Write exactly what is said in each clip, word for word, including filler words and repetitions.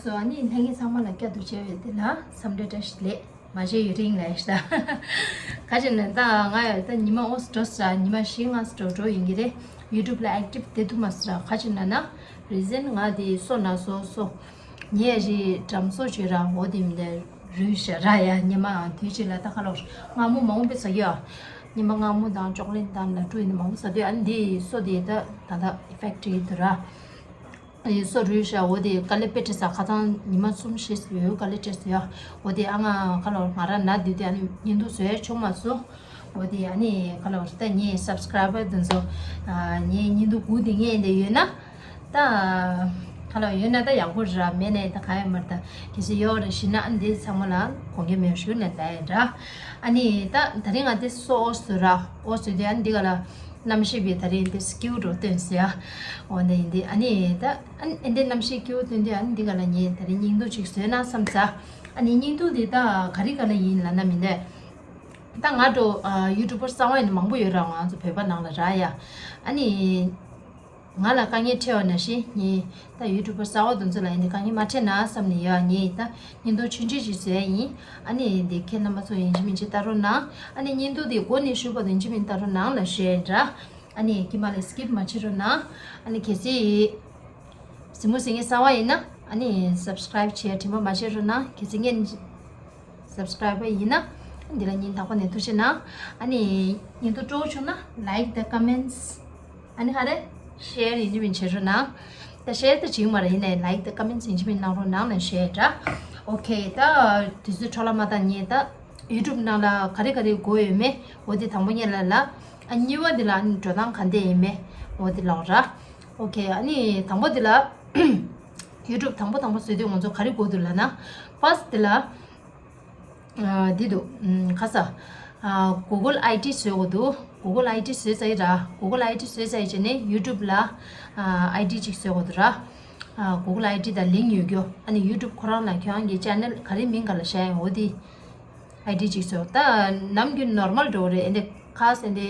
སོ་ཨ་ནི་ལྷན་རྒྱས་ཚང་མ་ལ་བསྐྱར་དུ་མཇལ་བའི་དེ་ལ་འཚམས་འདྲི་བཀྲ་ཤིས་བདེ་ལེགས། མ་མཇལ་ཡུན་རིང་ལ་ཡིན་ཤག་ག་ཅི་ན་ད་ང་ཡང་ད་ཉི་མ་ཨོ་སི་འགྲོ་ས་ཉི་མ་བཞི་ལྔ་སི་འགྲོ་འགྲོ་ཡིན་གྱི་རེད། ཡུ་ཊུབ་ལ་ཨེག་ཊིབ་བསྡད་ཐུབ་མ་སོང་ར། ག་ཅི་ན་ན་རི་ཛན་ང་དེ་སོ་ན་སོ་སོ་ངས་རི་འགྲམ་སོ་བྱོས་ར། འོ་དེ་མི་འདྲ་རུལ་ཤག་ར་ཡ། ཉི་མ་དུས་གཅིག་ལ་ད་ག་ལོར་མངར་མོ་མང་པོ་ཟ་གི་ཡ། ཉི་མ་མངར་མོ་དང་ཅོག་ལེ་ཊི་དང་ལ་ཀྲུ་ཡིན་མང་པོ་ཟ་དུས་ཨ་ནི་དེ་སོ་དེ་ད་ད་ད་ཨི་ཕེག་ཊི་ཡིན་འདུག་ར། ཨ་ནི་སོ་རུལ་ཤག་འོ་དེ་དཀའ་ལས་དཔེ་ཁྲིད་ས། ཁ་སང་ཉི་མ་གསུམ་བཞི་ཡོད་དཀའ་ལས་སྤྲད་སོང་ཡ། འོ་དེ་ཨ་ང་ག་ལོར་ང་རང་ན་དུས་དེ་ཨ་ནི་བརྙན་ཐུང་བཟོས་བྱུང་མ་སོང་། འོ་དེ་ཨ་ནི་ག་ལོར་ད་ངའི་སབ་སི་ཀ་རའི་བར་དེ་ཚོ་ཨ་ངའི་བརྙན་ཐུང་སྒུག་བསྡད་མཁན་དེ་ཡོད་ན། ད་ཁ་ལོ་ཡོད་ན་ད་ཡག་པོ་ར། མེད་ན་ད་ག་ཡོད་མ་རེད། ད་གལ་སྲིད་ཡོད་རེད་ཤི་ན་ཨ་འདི་ཚང་མ་ལ་དགོངས་འགལ་མེད་ཞུ་ནས་ད་ཡིན་ར། ཨ་ནི་ད་ད་རིང་ང་དེ་སོ་ཨོ་སུ་ར་ཨོ་སུ་དེ་ཨ་འདི་ག་ལ་གནམ་གཤིས་པའི་ད་རིང་དེ་སྐྱིད་པོ་འདྲ་སྟོན་ཟེར་ཡ། འོ་འདི་ཡིན་དེ་ཨ་ནི་ད་ཨ་འདི་གནམ་གཤིས་སྐྱིད་པོ་སྟོན་དུས་ཨ་འདི་ག་ལ་ངས་ད་རིང་བརྙན་ཐུང་ཅིག་བཟོས་ན་བསམ་ཚར། ཨ་ནི་བརྙན་ཐུང་དེ་ད་ག་རེ་ག་ལ་ཡིན་ལབ་ན་མི་འདུག་ད་ང་འདྲ་ཡུ་ཊུབ་པར་གསར་པ་ཡིན་ན་མང་པོ་ཡོད་ར། ང་ཚོ་བོད་པ་ནང་ལ་ར་ཡ། ཨ་ནི་ང་ལ་དཀའ་ངལ་འཕྲད་པ་ནང་བཞིན་ངས་ད་ཡུ་ཊུབ་པར་གསར་པ་དེ་ཚོ་ལ་ཡིན་ནའི་དཀའ་ངལ་མ་འཕྲད་ན་བསམ་ནས་ཡོད། ངས་ད་བརྙན་ཐུང་ཆུང་ཆུང་ཅིག་བཟོས་ཡིན། ཨ་ནི་འདི་ཁྱེད་རྣམ་པ་ཚོ་ཡིན་གཅིག་མིན་གཅིག་ལྟ་རོགས་གནང་། ཨ་ནི་བརྙན་ཐུང་འདི་མགོ་ནས་མཇུག་བར་དུ་ཡིན་གཅིག་མིན་གཅིག་ལྟ་རོགས་གནང་ལབ་ཞུ་ཡིན་ར། ཨ་ནི་ཀྱི་མ་ལ་སི་ཀིབ་མ་བྱེད་རོགས་གནང་། ཨ་ནི་གལ་སྲིད་གཟིགས་མོ་གཟིགས་མཁན་གསར་པ་ཡིན་ན་ཨ་ནི་སབ་སི་ཀ་རའིབ་བྱེད་དྲན་པ་མ་བྱེད་རོགས་གནང་། གལ་སྲིད་ངས་སབ་སི་ཀ་རའིབ་པར་ཡིན་ན་འདི་ལ་ཉིན་རྟག་པར་ནས་ཐུགས་རྗེ་གནང་། ཨ་ནི་ཉིན་ཐོ་སྤྲོ་བོ་བྱུང་ན་ལའིཀ་དང་ཀོ་མེན་ཊི་ཨ་ནི་ཧ་རེ་ཤེར་ཡིན་གཅིག་མིན་གཅིག་བྱེད་རོགས་གནང་། ད་ཤེར་ད་བྱེད་ཀྱི་མ་རེད། ཡིན་ནའི་ལའིཀ་དང་ཀོ་མེན་ཊི་ཡིན་གཅིག་མིན་གནང་རོགས་གནང་ལབ་ཞུ་ཡ་འདྲ། ཨོ་ཁེ། ད་དུས་ཚོད་འཕྲོ་བརླག་མ་བཏང་། ངས་ད་ཡུ་ཊུབ་ནང་ལ་ག་རེ་ག་རེ་དགོས་ཡོད་མེད་འོ་དེ་དང་པོ་ཉིད་ལ་ལབ། ཨ་གཉིས་པ་དེ་ལ་ཨ་ནི་འགྲོ་སྟངས་ག་འདྲ་ཡིན་མེད་འོ་དེ་ལབ་ར། ཨོ་ཁེ། ཨ་ནི་དང་པོ་དེ་ལ་ཡུ་ཊུབ་དང་པོ་དང་པོ་བཟོས་དུས་ང་ཚོ་ག་རེ་དགོས་འདུག་ལབ་ན། ཕར་སི་ཊི་དེ་ལ་ཨ་འདི་འདུག་ཨམ་ཁ་ས་ཨ་གུ་གལ་ཨའི་ཌི་བཟོ་དགོས་འདུག་གུ་གལ་ཨའི་ཌི་བཟོས་ཚར་ཡིན་ར། གུ་གལ་ཨའི་ཌི་བཟོས་ཚར་ཡིན་བྱས་ནས་ཡུ་ཊུབ་ལ་ཨ་ཨའི་ཌི་གཅིག་བཟོ་དགོས་འདུག་ར། ཨ་གུ་གལ་ཨའི་ཌི་དང་ལིང་ཡོད་རྒྱུ། ཨ་ནི་ཡུ་ཊུབ་ཁོ་རང་ལ་ཁྱོད་རང་གི་ཅེ་ནལ་ག་རེ་མིང་ག་ལ་བཞག་ཡིན་འོ་དེ་ཨའི་ཌི་གཅིག་བཟོ། ད་ནམ་རྒྱུན་ནོར་མལ་འགྲོ་རེད། ཨེ་འདི་ཁ་སེ་འདི་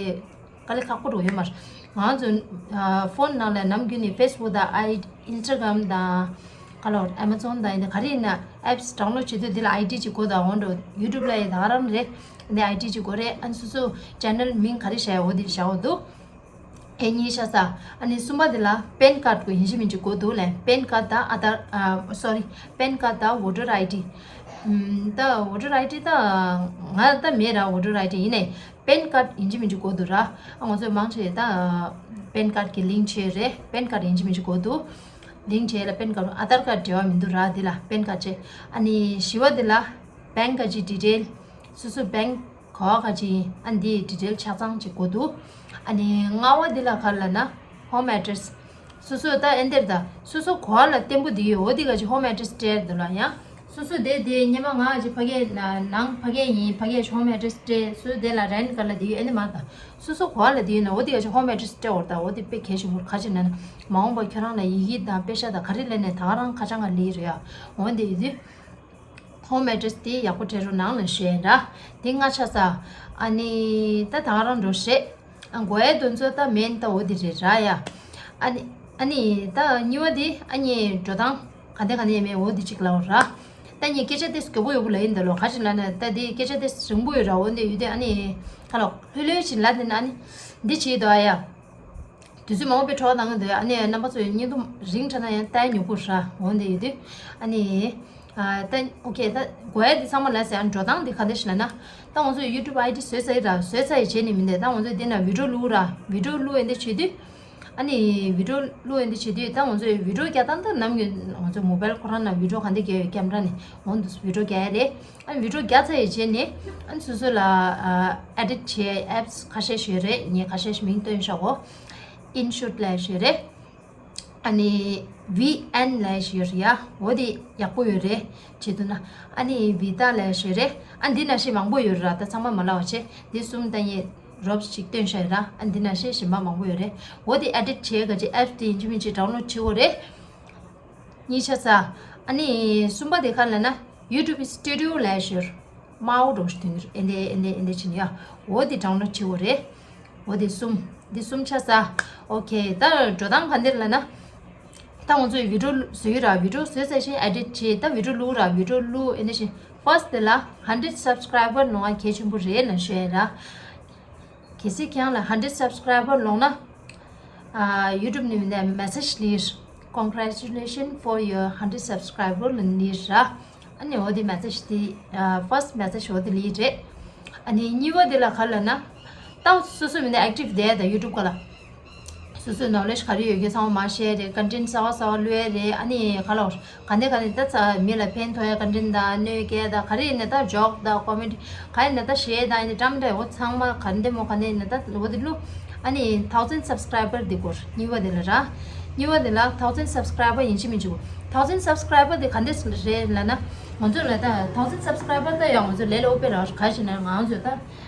དཀའ་ལས་ཁག་པོ་འགྲོ་ཡོད་མ་རེད། ང་ཚོ་ཨ་ཕོན་ནང་ལ་ནམ་རྒྱུན་ནས་ཕེ་སི་བུག་དང་ཨའི་ཨིན་སི་ཊ་གྷ་རམ་དང་ག་ལོར་ཨེ་མ་ཛོན་དང་ཨེ་འདི་ག་རེ་ཡིན་ན་ཨེབ་སི་ཌའུན་ལོཌ་བྱེད་དུས་འདི་ལ་ཨའི་ཌི་གཅིག་དགོས། ད་འོན་ཏེ་ཡུ་ཊུབ་ལ་ཡི་ད་ག་རང་རེད། འདི་ཨའི་ཌི་གཅིག་དགོས་རེད། ཨ་ནི་སོ་སོ་ཅེ་ནལ་མིང་ག་རེ་བཞག་ཡོད་འོ་དེ་བཞག་འོ་འདུག་ཨེ་གཉིས་ཤ་ས། ཨ་ནི་གསུམ་པ་དེ་ལ་པན་ཀར་ཌི་དགོས་ཡིན་གཅིག་མིན་གཅིག་དགོས་འདུག་ལབ། པན་ཀར་ཌི་དང་ཨ་དར་ཨ་སོ་རི་པན་ཀར་ཌི་དང་ཝོ་ཊར་ཨའི་ཌི། ཨམ་ད་ཝོ་ཊར་ཨའི་ཌི་ད་ང་ད་མེད་ར། ཝོ་ཊར་ཨའི་ཌི་ཡིན་ནའི་པན་ཀར་ཌི་ཡིན་གཅིག་མིན་གཅིག་དགོས་འདུག་ར། ཨ་ང་ཚོས་མང་ཆེ་ད་པན་ཀར་ཌི་གི་ལིང་ཀི་བྱས་རེད། པན་ཀར་ཌི་ཡིན་གཅིག་མིན་གཅིག་དགོས་འདུག་ལིང་ཀི་བྱས་ལ་པན་ཀར་ཌི། ཨ་དར་ཀར་ཌི་འབྲེལ་བ་མི་འདུག་ར། འདི་ལ་པན་ཀར་ཌི་བྱས། ཨ་ནི་བཞི་པ་འདི་ལ་བེང་ཀི་གི་ཌི་ཊེལ། སོ་སོ་བེང་ག་པར་ག་ཅི་ཡིན་ཨ་འདི་ཌི་ཊེལ་ཆ་ཚང་ཅིག་དགོས་འདུག་ཨ་ནི་ལྔ་པ་འདི་ལ་ག་རེ་ལབ་ན་ཧོམ་ཨེ་ཌི་རེ་སི། སོ་སོ་ད་ཨེ་འདིར་ད་སོ་སོ་ག་པར་ལ་བརྟན་པོ་འདི་ཡོད་འོ་འདི་ག་ཅི་ཧོམ་ཨེ་ཌི་རེ་སི་སྤྲད་འདུག་ལ། ཡང་སོ་སོ་དེ་དེ་སྔོན་མ་ང་ཅི་ཕ་གིའི་ནང་ཕ་གི་ཡིན། ཕ་གིའི་ཧོམ་ཨེ་ཌི་རེ་སི་སྤྲད། སོ་སོ་དེ་ལ་རེན་ཊི་ག་ལ་འདི་ཡོད་ཨེ་འདི་མ་ད་སོ་སོ་ག་པར་ལ་འདི་ཡོད་ན་འོ་འདི་ག་ཅི་ཧོམ་ཨེ་ཌི་རེ་སི་སྤྲད་འོར། ད་འོ་འདི་དཔེ་གལ་ཆེན་པོ། ག་ཅི་ན་ན་མ་འོངས་པ་ཁྱོད་རང་ལ་ཡི་གེ་དང་པེ་ཤག་དང་ག་རེ་ལེན་ནས་ད་ག་རང་ཁ་བྱང་ག་ལི་རེད་ཡ། འོ་འདི་ཡོད་དུས། ཧོམ་ཨེ་ཌི་རེ་སི་དེ་ཡག་པོ་སྤྲད་རོགས་གནང་ལབ་ཞུ་ཡ་ཡིན་ར། དེ་ལྔ་ཆ་ས། ཨ་ནི་ད་ད་ག་རང་འགྲོ་ཤེས། ཨ་དགོས་ཡ་དོན་ཚོ་ད་མེན་ད་འོ་དེ་རེད་ར་ཡ། ཨ་ནི་ཨ་ནི་ད་གཉིས་པ་དེ་ཨ་ནི་འགྲོ་སྟངས་ག་འདྲ་ག་འདྲ་ཡིན་མེད་འོ་དེ་གཅིག་ལབ་ར། ད་ངས་སྐད་ཆ་དེ་མགྱོགས་པོ་ཡོད་པོ་ལབ་ཡིན་ད་ལོ། ག་ཅི་ན་ན་ད་དེ་སྐད་ཆ་དེ་རིང་པོ་ཡོད་ར། འོ་དེ་ཡོད་དེ་ཨ་ནི་ཁ་ལོ་ལྷོད་ལྷོད་ཅིག་ལབ་དེ་ན་ཨ་ནི་འདི་བྱེད་དོ་ཨ་ཡ། དུས་ཚོད་མང་པོ་པའི་འཕྲོ་བརླག་གཏོང་གི་འདུག་ཨ་ནི་རྣམ་པ་ཚོས་བརྙན་ཐུང་རིང་དྲགས་ན་ཡང་ལྟ་ཡ་མྱུར་པོ་ར། འོ་འདི་ཡོད་དུས་ཨ་ནི་ཨ་ད་ཨོ་ཁེ། ད་དགོས་ཡ་འདི་ཚང་མ་ལ་ཟེར། ཨ་འགྲོ་སྟངས་འདི་ག་འདྲ་ཞིག་ལབ་ན། ད་ང་ཚོས་ཡུ་ཊུབ་ཨའི་ཌི་བཟོས་ཚར་ཡིན་ར། བཟོས་ཚར་ཡི་རྗེས་ནས་མི་འདུག་ད་ང་ཚོས་འདི་ན་བི་ཌིའོ་བླུགས་ར། བི་ཌིའོ་བླུགས་ཡ་འདི་བྱེད་དུས་ཨ་ནི་བི་ཌིའོ་བླུགས་ཡ་འདི་བྱེད་དུས་ད་ང་ཚོས་བི་ཌིའོ་རྒྱག་སྟངས་ད་ནམ་རྒྱུན་ང་ཚོ་མོ་བྷལ་ཁོ་རང་ན་བི་ཌིའོ་ག་འདྲ་རྒྱག་ཡོད་ཀེམ་ར་ནས་འོ་འདུག་བི་ཌིའོ་རྒྱག་ཡ་རེད། ཨ་ནི་བི་ཌིའོ་རྒྱག་ཚར་ཡི་རྗེས་ནས་ཨ་ནི་སོ་སོ་ལ་ཨ་ཨེ་ཌིཊ་བྱེད་ཨེབ་སི་ཁ་ཤས་ཤིག་ཡོད་རེད། ངས་ཁ་ཤས་ཤིག་མིང་སྟོན་བཞག་གོ། ཨིན་ཤུཊ་ལབ་ཡ་ཞིག་ཡོད་རེད། ཨ་ནི་ཝི་ཨེན་ལབ་ཡ་ཞིག་ཡོད་རེད་ཡ། འོ་དེ་ཡག་པོ་ཡོད་རེད། བྱེད་ཐུབ་ན། ཨ་ནི་ཝི་ཏཱ་ལབ་ཡ་ཞིག་ཡོད་རེད། ཨ་འདི་ནང་བཞིན་མང་པོ་ཡོད་རེད་ར། ད་ཚང་མ་མ་ལབ་པ་བྱས། འདི་གསུམ་ད་ངས་རོབ་ཅིག་སྟོན་བཞག་ཡོད་ར། ཨ་འདི་ནང་བཞིན་གཞན་པ་མང་པོ་ཡོད་རེད། འོ་དེ་ཨེ་ཌིཊ་བྱེད་ག་ཅིག་ཨེབ་སི་དེ་ཡིན་གཅིག་མིན་གཅིག་ཌའུན་ལོཌ་བྱེད་དགོས་རེད། གཉིས་ཆ་ཚང་། ཨ་ནི་གསུམ་པ་དེ་ག་ལབ་ན་ཡུ་ཊུབ་སི་ཊུ་ཌི་ཡོ་ལབ་ཡ་ཞིག་ཡོད་རེད། དམར་པོ་འདྲ་ཞིག་དོན་གྱི་རེད། ཨེ་འདྲ་ཨེ་འདྲ་ཨེ་འདྲ་བྱས་ནས་ཡ། འོ་དེ་ཌའུན་ལོཌ་བྱེད་དགོས་རེད། འོ་དེ་གསུམ། འདི་གསུམ་ཆ་ས། ཨོ་ཁེ། ད་འགྲོ་སྟངས་ག་འདྲ་ལབ་ན། ད་ང་ཚོས་བི་ཌིའོ་བཟོ་གི་ར། བི་ཌིའོ་བཟོས་ཚར་ཞིང་ཨེ་ཌིཊ་བྱས། ད་བི་ཌིའོ་བླུག་ར། བི་ཌིའོ་བླུག་ཨེ་འདྲ་ཞིག་ཕར་སི་ཊི་དེ་ལ་ཧན་ཌེ་རེཌ་སབ་སི་ཀ་རའི་བར་ལོང་བ་གལ་ཆེན་པོ་རེད་ལབ་ཤོད་ཡ་ར། གལ་སྲིད་ཁྱེད་རང་ལ་ཧན་ཌེ་རེཌ་སབ་སི་ཀ་རའི་བར་ལོང་ན། ཨ། ཡུ་ཊུབ་ནས་མི་འདའ་མེ་སེ་ཇི་སླེབས། Congratulations for your hundred subscriber ལབ་ནས་ར། ཨ་ནི་འོ་དེ་མེ་སེ་ཇི་དེ། ཨ། ཕར་སི་ཊི་མེ་སེ་ཇི་འོ་དེ་སླེབས་རེད། ཨ་ནི་གཉིས་པ་དེ་ལ་ག་རེ་ལབ་ན། ད་སོ་སོ་མི་འདའ་ཨེག་ཊིབ་བསྡད་ད་ཡུ་ཊུབ་སྒང་ལ། སོ་སོའི་ནོ་ལེཇ་ག་རེ་ཡོད་རྒྱུ་ཚང་མ་མར་ཤེར་རེད། ཀོན་ཊེན་ཊི་གསར་པ་གསར་པ་བླུག་ཡ་རེད། ཨ་ནི་ག་ལབ། ག་འདྲ་ག་འདྲ་ད་ཚ་མི་ལ་ཕན་ཐོགས་ཡ་ཀོན་ཊེན་ཊི་དང་གནོད་སྐྱེལ་དང་ག་རེ་ཡིན་ན་ད་ཇོག་དང་ཀོ་མེ་ཌི་ག་ཡིན་ན་ད་གཞས་དང་ཡིན་ན་འདྲ་མི་འདྲ་འོ་ཚང་མ་ག་འདྲ་མོ་ག་འདྲ་ཡིན་ན་ད་འོ་དེ་བླུག་ཨ་ནི་ཐའོ་ཟེན་སབ་སི་ཀ་རའི་བར་དེ་སྐོར་གཉིས་པ་དེ་ལ་ར། གཉིས་པ་དེ་ལ་ཐའོ་ཟེན་སབ་སི་ཀ་རའི་བར་ཡིན་གཅིག་མིན་གཅིག་གོ། ཐའོ་ཟེན་སབ་སི་ཀ་རའི་བར་དེ་ག་འདྲ་རེད་ལབ་ན། ང་ཚོ་ལ་ད་ཐའོ་ཟེན་སབ་སི་ཀ་རའི་བར་ད་ཡང་ང་ཚོ་ལས་སླ་པོ་དཔེ་ར་ག་ཞིག་ན་ང་ཚོ་ད་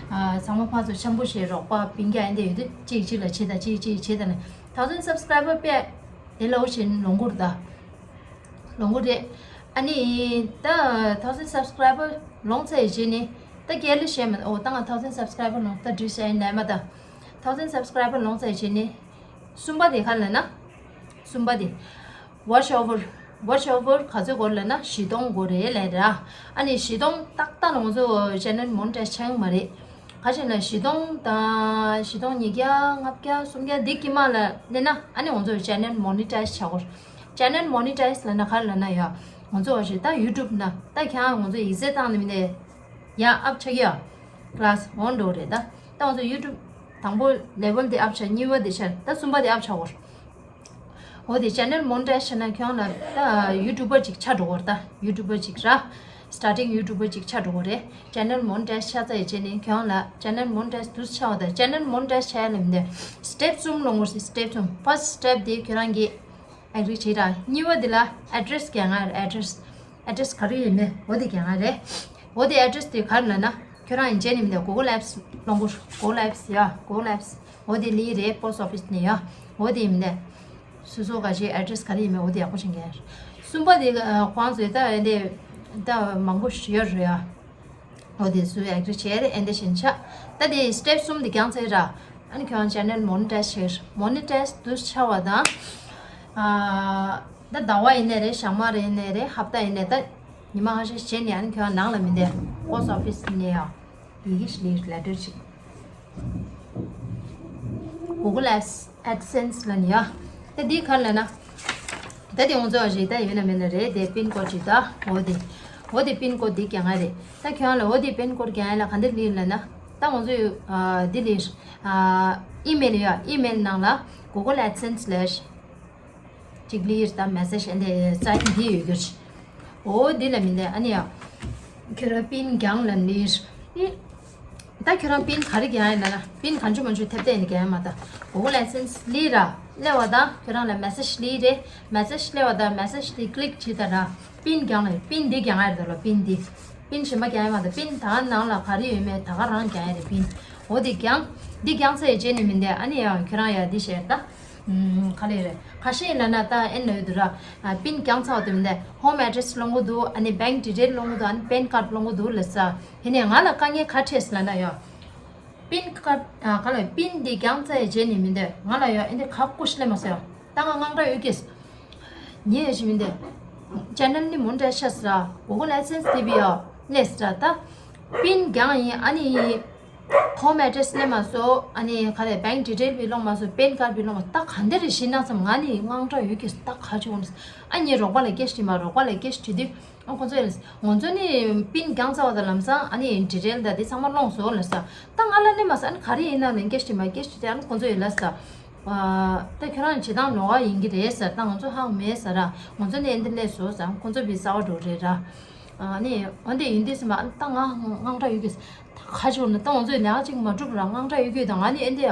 ཚང་མ་ཕར་ཚུར་འཆམ་པོ་བྱས་རོགས་པ་སྤུན་ཀྱག་ཡིན་དེ་ཡོད་དུས་གཅིག་གཅིག་ལ་བྱེད་ད་གཅིག་གཅིག་བྱེད་ད་ནི་ཐའོ་ཟེན་སབ་སི་ཀ་རའི་བར་དཔེ་དེ་སླ་པོ་བྱས་ལོངས་སྐོར་ད། ལོངས་སྐོར་རེད། ཨ་ནི་ད་ཐའོ་ཟེན་སབ་སི་ཀ་རའི་བར་ལོངས་ཚར་རྗེས་ནི་ད་སྐད་ལ་བཤད་མ་ཨོ་ད་ང་ཐའོ་ཟེན་སབ་སི་ཀ་རའི་བར་ལོངས་ད་འགྲིག་བཤད་ཡིན་ནས་མ་ད། ཐའོ་ཟེན་སབ་སི་ཀ་རའི་བར་ལོངས་ཚར་རྗེས་ནི་གསུམ་པ་དེ་ག་ལབ་ན། གསུམ་པ་དེ་ཝོཆ་ཨ་ཝར། ཝོཆ་ཨ་ཝར་ག་ཚོད་འགོར་ལབ་ན་བཞི་སྟོང་འགོར་རེད་ལབ་ར། ཨ་ནི་བཞི་སྟོང་ཏག་ཏག་ལ་ང་ཚོ་ཆེ་ནལ་མོ་ནི་ཊའིཛ་ཆགས་ཀྱི་མ་རེད། ག་ཅིག་ན་བཞི་སྟོང་དང་བཞི་སྟོང་ཉིས་བརྒྱ་ལྔ་བརྒྱ་སུམ་བརྒྱ་འདི་དཀྱིལ་མ་ལ་སླེབས་ན་ཨ་ནི་ང་ཚོ་ཆེ་ནལ་མོ་ནི་ཊའིཛ་བྱ་དགོས། ཆེ་ནལ་མོ་ནི་ཊའིཛ་ལབ་ན་ག་རེ་ལབ་ན་ཡ། ང་ཚོ་བ་ཞིག་ད་ཡུ་ཊུབ་ན་ད་ཁྱེད་རང་ང་ཚོ་ཡིག་ཚད་བཏང་ནས་མི་འདའ་ཡ་ཨབ་ཆགས་ཀྱི་ཡ། ཀི་ལ་སི་འོན་འགྲོ་རེད་ད། ད་ང་ཚོ་ཡུ་ཊུབ་དང་པོ་ལེ་ཝལ་དེ་ཨབ་ཆགས། གཉིས་པ་དེ་ཆགས། ད་གསུམ་པ་དེ་ཨབ་ཆགས་འོར། འོ་དེ་ཆེ་ནལ་མོ་ནི་ཊའིཛ་བྱས་ན་ཁྱོད་ལ་ད་ཡུ་ཊུབ་པར་ཅིག་ཆགས་འགྲོ་བར་ད་ཡུ་ཊུབ་པར་ཅིག་ར། སི་ཊར་ཊིང་ཡུ་ཊུབ་པར་ཅིག་ཆགས་འགྲོ་བ་རེད། ཆེ་ནལ་མོ་ནི་ཊའིཛ་ཆགས་ཚར་ཡི་རྗེས་ནས་ཁྱོད་ལ་ཆེ་ནལ་མོ་ནི་ཊའིཛ་དུས་ཆགས་པ་ད་ཆེ་ནལ་མོ་ནི་ཊའིཛ་བྱས་ལ་མི་འདའ་སི་ཊེབ་གསུམ་ལོངས་སྐོར་སི་ཊེབ་གསུམ། ཕར་སི་ཊི་སི་ཊེབ་དེ་ཁྱོད་རང་གིས་ཨེག་རི་བྱེད་ར། གཉིས་པ་དེ་ལ་ཨེ་ཌི་རེ་སི་རྒྱག་ཡ་རེད། ཨེ་ཌི་རེ་སི་ཨེ་ཌི་རེ་སི་ག་རེ་ཡིན་མིན་འོ་དེ་རྒྱག་ཡ་རེད། འོ་དེ་ཨེ་ཌི་རེ་སི་དེ་ག་རེ་ལབ་ན་ཁྱོད་རང་ཡིན་རྗེས་ནས་མི་འདའ་གུ་གལ་ཨེབ་སི་ལོངས་སྐོར་གུ་གལ་ཨེབ་སི་ཡ་གུ་གལ་ཨེབ་སི་འོ་དེ་སླེབས་རེད། པོ་སི་ཊི་ཨོ་ཕི་སི་ནས་ཡ་འོ་དེ་ཡིན་མི་འདའ་སོ་སོ་ག་ཞིག་ཨེ་ཌི་རེ་སི་ག་རེ་ཡིན་མིན་འོ་དེ་ཡག་པོ་ཤེས་མཁན་རེད། གསུམ་པ་དེ་ཁོང་ཚོས་ད་ཨེ་འདའ་ད་མང་པོ་ཞིག་ཡོད་རེད་ཡ། འོ་དེ་ཚོ་ཨེག་རི་བྱས་རེད། ཨེ་འདྲ་བཞིན་ཆགས། ད་དེ་སི་ཊེབ་གསུམ་དེ་བརྒྱངས་ཚར་ར། ཨ་ནི་ཁྱོད་རང་ཆེ་ནལ་མོ་ནི་ཊའིཛ་བྱས། མོ་ནི་ཊའིཛ་དུས་ཆགས་པ་དང་། ཨ། ད་ཟླ་བ་ཡིན་ནའི་རེད། ཞག་མ་རེ་ཡིན་ནའི་རེད། ཧབ་ཏ་ཡིན་ནའི་ད་ཉི་མ་ཁ་ཤས་བྱས་ནས་ཨ་ནི་ཁྱོད་རང་ནང་ལ་མི་འདའ་པོ་སི་ཊི་ཨོ་ཕི་སི་ནས་ཡ་ཡི་གེ་ཞིག་སླེབས་ལེ་ཊར་ཅིག་གུ་གལ་ཨེབ་སི་ཨེ་ཌི་སེན་སི་ལབ་ནི་ཡ། ད་འདི་ག་རེ་ལབ་ན། ད་དེ་ང་ཚོ་རེད་ད་ཡོད་ན་མེད་ན་རེད། དེ་པིན་ཀོཌ་ཅིག་ད་འོ་དེ། འོ་དེ་པིན་ཀོཌ་འདི་རྒྱག་ཡ་རེད། ད་ཁྱོད་རང་ལ་འོ་དེ་པིན་ཀོཌ་རྒྱག་ཡ་ལ་ག་འདི་སླེབས་ལབ་ན། ད་ང་ཚོ་ཨ་འདི་སླེབས། ཨ་ཨི་མེལ་ཡ་ཨི་མེལ་ནང་ལ་གུ་གལ་ཨེ་ཌི་སེན་སི་ལབ་ཅིག་སླེབས། ད་མེ་སེ་ཇི་ཨ་འདི་སའིན་འདི་ཡོད་རྒྱུ་ཅིག་འོ་འདི་ལ་མི་འདའ་ཨ་ནི་ཡ། ཁྱོད་རང་པིན་རྒྱག་ལབ་ནི། ཨི། ད་ཁྱོད་རང་པིན་ག་རེ་རྒྱག་ཡིན་ལབ་ན་པིན་གང་བྱུང་མང་བྱུང་ཐེབས་ཐེབས་ནས་རྒྱག་ཡ་མ་ད། གུ་གལ་ཨེ་ཌི་སེན་སི་སླེབས་ར། སླེབས་པ་དང་ཁྱོད་རང་ལ་མེ་སེ་ཇི་སླེབས་རེད། མེ་སེ་ཇི་སླེབས་པ་དང་མེ་སེ་ཇི་དེ་ཀི་ལིག་བྱེད་ད་ར། པིན་རྒྱག་ལ་པིན་འདི་རྒྱག་ཡ་རེད་ད་ལོ། པིན་འདི། པིན་གཞན་པ་རྒྱག་ཡ་མ་ད། པིན་ད་ནང་ལ་ག་རེ་ཡོད་མེད་ད་ག་རང་རྒྱག་ཡ་རེད་པིན། འོ་འདི་རྒྱག་འདི་རྒྱག་ཚར་ཡི་རྗེས་ནས་མི་འདའ་ཨ་ནི་ཡ་ཁྱོད་རང་ཡ་འདི་བྱས་ད། ཨུམ། ག་རེ་རེད། ཁ་ཤས་ལབ་ན་ད་ཨེ་ན་ཡོད་དུ་ར། ཨ་པིན་རྒྱག་ཚར་བ་དུ་མི་འདའ་ཧོམ་ཨེ་ཌི་རེ་སི་ལོངས་གི་འདུག་ཨ་ནི་བེང་ཀི་ཌི་ཊེལ་ལོངས་གི་འདུག་ཨ་ནི་པེན་ཀར་ཌི་ལོངས་གི་འདུག་ལབ་ས། དེ་ནས་ང་ལ་དཀའ་ངལ་ག་རེ་འཕྲད་སོང་ལབ་ན་ཡ། པིན་ཀར་ཌི་ཨ་ག་ལ་པིན་འདི་རྒྱག་ཚར་ཡི་རྗེས་ནས་མི་འདའ་ང་ལ་ཡ་ཨེ་འདི་ག་ཀུ་ཤི་སླེབས་མ་སོང་ཡ། ད་ང་དངངས་སྐྲག་ཡོད་ཀྱི། ཉེ་ཡ་ཞིག་མི་འདའ། ཆེ་ནལ་ནི་མོ་ནི་ཊའིཛ་ཆགས་སོང་ར། གུ་གལ་ཨེ་ཌི་སེན་སི་དེ་བི་ཡ་སླེབས་སོང་ར། ད་པིན་རྒྱག་ཡིན་ཨ་ནི་ཧོམ་ཨེ་ཌི་རེ་སི་སླེབས་མ་སོང་། ཨ་ནི་ག་རེ་བེང་ཀི་ཌི་ཊེལ་བི་ལོངས་མ་སོང་། པེན་ཀར་ཌི་བི་ལོངས་མ་སོང་། ད་ག་འདི་རེད་ཤི་ན་བསམ། ང་ནི་དངངས་སྐྲག་ཡོད་ཀྱི། ད་ག་ཅིག་འོང་ནི། ཨ་ནི་རོགས་པ་ལ་སྐད་ཆ་དྲིས་མ། རོགས་པ་ལ་སྐད་ཆ་དྲིས་དུས་ཨ་ཁོ་ཚོས་ང་ཚོ་ནི་པིན་རྒྱག་ཚར་བ་དང་ལམ་སང་ཨ་ནི་ཌི་ཊེལ་དང་དེ་ཚང་མ་ལོངས་སོང་ལབ་ས། ད་ང་ལ་སླེབས་མ་སོང་། ཨ་ནི་ག་རེ་ཡིན་ན་ལབ་སྐད་ཆ་དྲིས་མ། སྐད་ཆ་དྲིས་ཨ་ནི་ཁོ་ཚོ་ཡིས་ལབ་ས། ཨ་ད་ཁྱོད་རང་བྱེད་སྟངས་ལོགས་ཀ་ཡིན་གྱི་རེད་ཟེར། ད་ང་ཚོ་ཧ་གོ་མེད་ཟེར་ར། ང་ཚོ་ནི་ཨེ་འདི་སླེབས་སོང་ཟེར། ཁོ་ཚོ་བི་གསར་པ་འགྲོ་རེད་ར། ཨ་ནི་འོན་ཏེ་ཡིན་དུས་ཙམ་པ་ཨ་ནི་ད་ང་དངངས་སྐྲག་ཡོད་ཀྱི། ད་ག་ཅིག་འོང་ན། ད་ང་ཚོས་ལས་ཀ་ཅིག་མ་འགྲུབ་ར་དངངས་སྐྲག་ཡོད་ཀྱི། ད་ང་ནི་ཨེ་འདི་ཡ་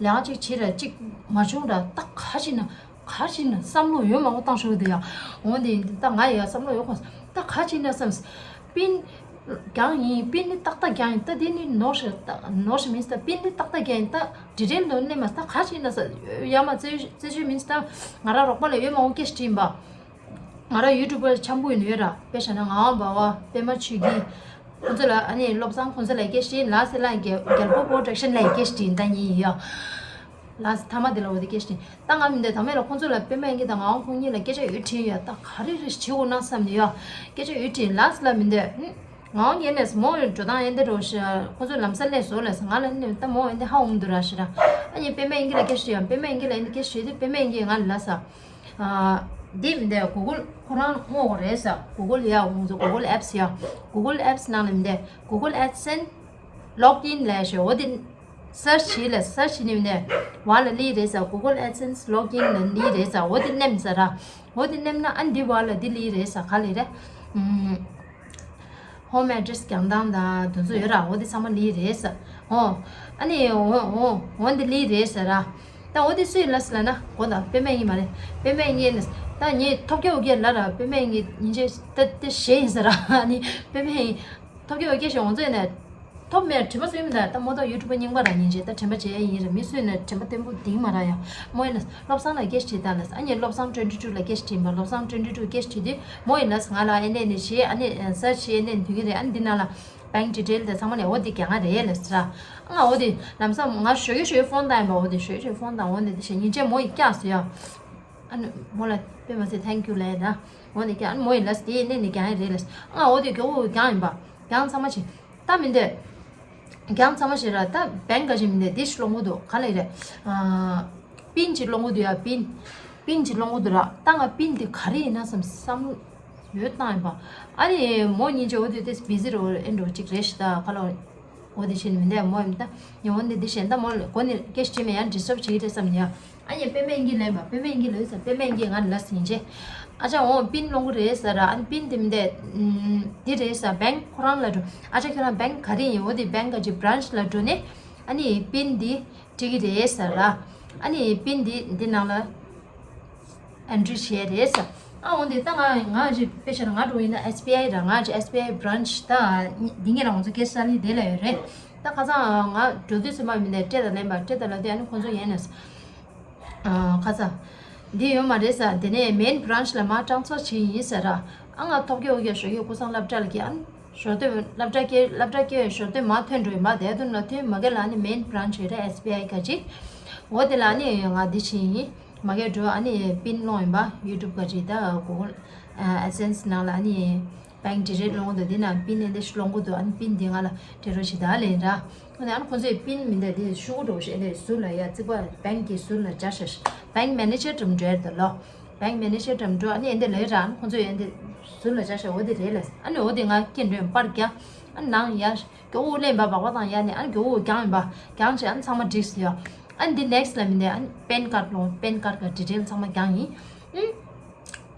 ལས་ཀ་ཅིག་བྱེད་ར་ཅིག་མ་བྱུང་ར། ད་ག་ཅིག་ན་ག་ཅིག་ན་བསམ་བློ་ཡོད་མ་བོ་བཏང་ཤོག་དེ་ཡ། འོན་ཏེ་ཡིན་དུས་ད་ང་ཡ་བསམ་བློ་ཡོད་གོ། ད་ག་ཅིག་ན་བསམ། པིན་རྒྱག་ཡིན། པིན་ནི་ཏག་ཏག་རྒྱག་ཡིན། ད་དེ་ནི་ནོར་ཞིག་ད་ནོར་ཞིག་མིན་ད། པིན་ནི་ཏག་ཏག་རྒྱག་ཡིན། ད་ཌི་ཊེལ་ནོར་ནི་མ་ད་ག་ཅིག་ན་ས་ཡ་མ་རྩེ་རྩེ་ཆུ་མིན་ད། ང་རང་རོགས་པ་ལ་ཡོད་མ་འོང་སྐད་ཆ་དྲིས་པ། ང་རང་ཡུ་ཊུབ་པར་འཆམ་པོ་ཡིན་ཡོད་ར། དཔེ་བཞག་ན་ངག་དབང་འབའ་བ། པད་མ་ཆོས་སྐྱིད། ཁོང་ཚོ་ལ་ཨ་ནི་བློ་བཟང་ཁོང་ཚོ་ལ་སྐད་ཆ་དྲིས། ལ་སེ་ལ་རྒྱལ་རྒྱལ་པོ་པོ་རོ་ཌག་ཤན་ལ་སྐད་ཆ་དྲིས། ད་ཉིན་ཡིན་ཡ། ལགས། ཐ་མ་དེ་ལ་འོ་དེ་སྐད་ཆ་དྲིས། ད་ང་མི་འདོད་དང་མེད་ལ་ཁོང་ཚོ་ལ་པད་མ་དབྱིན་སྐྱིད་དང་ངག་དབང་ཁུངས་གཉིས་ལ་སྐད་ཆ་ཡོད་དྲིས་ཡོད། ད་ག་རེ་རེ་བྱེད་དགོས་ན་བསམ་ནས་ཡོད། སྐད་ཆ་ཡོད་དྲིས། ལགས་ལ་མི་འདོད། ངག་དབང་ཡིན་ནས་མོ་འགྲོ་སྟངས་ཡིན་དེ་འགྲོ་ཤི། ཁོང་ཚོ་ལམ་སང་སླེབས་སོང་ལ་ཟེར། ང་ལ་ནི་ད་མོ་ཡིན་དེ་ཧ་འོང་འདུག་ར་ཤི་ར། ཨ་ནི་པད་མ་དབྱིན་སྐྱིད་ལ་སྐད་ཆ་དྲིས་ཡང་པད་མ་དབྱིན་སྐྱིད་ལ་ཡིན་དེ་སྐད་ཆ་དྲིས་དུས་པད་མ་དབྱིན་སྐྱིད་ང་ལ་ལབ་ས། ཨ། འདི་མི་འདོད། གུ་གུལ་ཁོ་རང་བསྔོག་དགོས་རེད་ས། གུ་གུལ་ཡ་ཁོང་ཚོ་གུ་གུལ་ཨེབ་སི་ཡ། གུ་གུལ་ཨེབ་སི་ནང་ལ་མི་འདོད། གུ་གུལ་ཨེད་སེན་སི་ལོག་ཨིན་ལབ་ཤག་འོ་དེ་སར་ཆི་བྱས་ལ་སར་ཆི་བྱས་ནི་མི་འདོད། བ་ལ་ལི་རེད་ས། གུ་གུལ་ཨེད་སེན་སི་ལོག་ཨིན་ལ་ལི་རེད་ས། འོ་དེ་ནེམ་ས་ར། འོ་དེ་ནེམ་ན་ཨ་འདི་བ་ལ་འདི་ལི་རེད་ས། ག་ལི་རེད། ཨུམ། ཧོམ་ཨེ་ཌི་རེ་སི་རྒྱག་སྟངས་དང་དེ་ཚོ་ཡོད་ར། འོ་དེ་ཚང་མ་ལི་རེད་ས། འོ། ཨ་ནི་འོ་འོ་འོ་འདི་ལི་རེད་ས་ར། ད་འོ་དེ་སུས་ལབ་ས་ལབ་ན་གོ་ད་པད་མ་དབྱིན་མ་རེད། པད་མ་དབྱིན་ནི་ད་ངས་ཐོབ་རྒྱ་འོ་རྒྱ་ལ་ར། པད་མ་དབྱིན་ཉིན་བྱེད་ད་དེ་ཞེ་ཡིན་ས་ར། ཨ་ནི་པད་མ་དབྱིན་ཐོབ་རྒྱ་འོ་རྒྱ་ཞེ་འོང་ཚོད་ནས། ཐོབ་མེད་དྲི་མ་སུ་ཡིན་མི་ད། ད་མོ་ཏོག་ཡུ་ཊུབ་རྙིང་པ་རང་ཡིན་རྗེས་ད་དྲན་པ་བརྗེད་ཡ་ཡིན་རེད། མི་སུས་ནས་དྲན་པ་བརྟན་པོ་འདིང་མ་ར་ཡ། མོ་ཡིན་ན་བློ་བཟང་ལ་སྐད་ཆ་དྲིས་ད་ལ། ཨ་ནི་བློ་བཟང་ཊུ་ཝེན་ཊི་ཊུ་ལ་སྐད་ཆ་དྲིས་པ། བློ་བཟང་ཊུ་ཝེན་ཊི་ཊུ་སྐད་ཆ་དྲིས་དུས་མོ་ཡིན་ལ་ང་ལ་ཨེ་འདྲས་ནས་བྱེད། ཨ་ནི་སར་ཆི་བྱས་ཨེ་འདྲས་འདུག་གི་རེད། ཨ་ནི་འདི་ནང་ལ་བེང་ཌི་ཊེལ་དེ་ཚང་མ་ནས་འོ་དེ་རྒྱག་ཡ་རེད་ལ་ཟེར། ཨ་ང་འོ་དེ་ལམ་སང་ང་ཞོགས་ཀས་ཞོགས་ཀས་ཕོན་བཏང་ཡིན་པ། འོ་དེ་ཞོགས་ཀས་ཞོགས་ཀས་ཕོན་བཏང་། འོ་དེ་དེ་བྱས་ཉིན་བྱེད་མོ་ཡིས་བཀྱགས་སོང་ཡ། ཨ་ནི་མོ་ལ་དཔེ་མ་ཚད་ཐེང་ཀིའུ་ལབ་ཡ་ད། འོ་ནས་ཀྱང་ཨ་ནི་མོ་ཡིས་ལབ་སྟེ་ནས་ནས་རྒྱག་ཡ་རེད་ལབ། ཨ་འོ་དེ་མགྱོགས་པོ་རྒྱག་ཡིན་པ། རྒྱག་ཚང་མ་བྱེད། ད་མི་འདོད། རྒྱག་ཚང་མ་བྱེད་ར། ད་བེང་ག་ཅིག་མི་འདོད། དེ་ཞིག་སློང་གི་འདུག་ག་ལ་ཡིན་རེད། ཨ། པིན་ཅིག་སློང་གི་འདུག་ཡ། པིན། པིན་ཅིག་སློང་གི་འདུག་ར། ད་ང་པིན་དེ་ག་རེ་ཡིན་ན་བསམ་བསམ་བློ་ཡོད་བཏང་ཡིན་པ། ཨ་ནི་མོ་ཉིན་བྱེད་འོ་དེ་དེ་བི་ཟི་རེད། ཨེ་འགྲོ་ཅིག་རེད་ཤི་ད་ག་ལ། འོ་དེ་བྱས་ནས་མི་འདོད་མོ་ཡིན་ད། ཡང་འོ་ནི་འདི་བྱས་ད་མོ་ལ་གོ་ནས་སྐད་ཆ་དྲིས་མེད་ཡང་ཌི་སི་ཊབ་བྱེད་ཀྱི་རེད་བསམ་ནས་ཡ། ཨ་ཡེ་པད་མ་དབྱིན་སྐྱིད་ལབ་པ། པད་མ་དབྱིན་སྐྱིད་ལབ་ས། པད་མ་དབྱིན་སྐྱིད་ང་ལ་ཟིན་རྗེས། ཨ་ཅག་འོ་པིན་སློང་གི་རེད་ཟེར་ར། ཨ་ནི་པིན་དེ་མི་འདོད། ཨུམ། འདི་རེད་ཟེར། བེང་ཁོ་རང་ལ་འགྲོ། ཨ་ཅག་ཁྱོད་རང་བེང་ག་རེ་ཡིན། འོ་དེ་བེང་ག་ཅིག་བྷ་རན་ཆི་ལ་འགྲོ་ནས་ཨ་ནི་པིན་འདི་སྤྲད་ཀྱི་རེད་ཟེར་ར། ཨ་ནི་པིན་འདི་འདི་ནང་ལ་ཨེན་ཊི་རི་བྱས་རེད་ཟེར། ཨ་འོ་འདི་ད་ང་ང་ཅིག་དཔེ་བཞག་ན་ང་འགྲོ་ཡིན་ན་ཨེས་བི་ཨའི་ར། ང་ཅིག་ཨེས་བི་ཨའི་བྷ་རན་ཆི་ད་འདི་ངེད་ལ་ང་ཚོ་སྐད་ཆ་ལི་དེ་ལ་ཡོད་རེད། ད་ཁ་སང་ང་འགྲོ་དུས་ཚོད་མ་མི་འདུག་སྤྲད་དང་ལེན་པ། སྤྲད་དང་ལབ་དུས་ཨ་ནི་ཁོང་ཚོ་ཡན་ནས། ཨ། ཁ་ཚ། འདི་ཡོད་མ་རེད་ས། དེ་ནས་མེན་བྷ་རན་ཆི་ལ་མར་ཊན་སི་ཕར་བྱེད་ཡིན་ཟེར་ར། ཨ་ང་ཐོབ་རྒྱ་འོ་རྒྱ་ཞོགས་ཀས་ཀུ་སང་སློབ་གྲྭ་ལ་སྐྱེལ། ཨ་ནི་ཞོར་དུ་སློབ་གྲྭ་སྐྱེལ། སློབ་གྲྭ་སྐྱེལ་ཞོར་དུ་མར་ཐོན་འགྲོ་ཡིན་པ། དེ་དུས་ན་ཐོན་མ་གི་ལ་ནི་མེན་བྷ་རན་ཆི་ཡོད་རེད། ཨེས་བི་ཨའི་ག་ཅིག་འོ་དེ་ལ་ནི་ང་འདི་བྱེད་ཡིན། མ་གི་འགྲོ། ཨ་ནི་པིན་སློང་ཡིན་པ། ཡུ་ཊུབ་ག་ཅིག་ད་གུ་གུལ་ཨེ་སེན་སི་ནང་ལ་ཨ་ནི། བེང་ཌི་རེཊ་སློང་གི་འདུག་འདི་ན་པིན་ཨེ་འདི་ཞིག་སློང་གི་འདུག་ཨ་ནི་པིན་འདི་ང་ལ་སྤྲད་རོགས་བྱེད་ད་ལབ་ར། ཨ་ནི་ཨ་ནི་ཁོང་ཚོས་པིན་མི་འདུག་འདི་ཤོག་གུ་འདྲ་བོ་ཞིག་ཨེ་འདི་ཟུར་ལ་ཡ་རྩིག་པ་བེང་གི་ཟུར་ལ་སྦྱར་ཤག་བེང་མེ་ནེ་ཇར་འགྲམ་འགྲོ་ཡ་འདུག་ལོ། བེང་མེ་ནེ་ཇར་འགྲམ་འགྲོ། ཨ་ནི་ཨེ་འདི་ལབ་ར། ཨ་ནི་ཁོང་ཚོས་ཨེ་འདི་ཟུར་ལ་སྦྱར་ཤག་འོ་འདི་རེད་ལབ། ཨ་ནི་འོ་འདི་ང་སྐད་འདོན་པར་རྒྱག་ཨ་ནི་ནང་ཡ་མགྱོགས་པོ་ལེན་པ་སྦག་སྦག་བཏང་ཡ་ནི། ཨ་ནི་མགྱོགས་པོ་རྒྱག་ཡིན་པ། རྒྱག་བྱས་ཨ་ནི་ཚང་མ་འགྲིག་སོང་ཡ། ཨ་ནི་འདི་ནེག་སི་ལ་མི་འདུག་ཨ་ནི་པེན་ཀར་སློང་། པེན་ཀར་ག་ཌི་ཊེལ་ཚང་མ་རྒྱག་ཡིན། ཨ།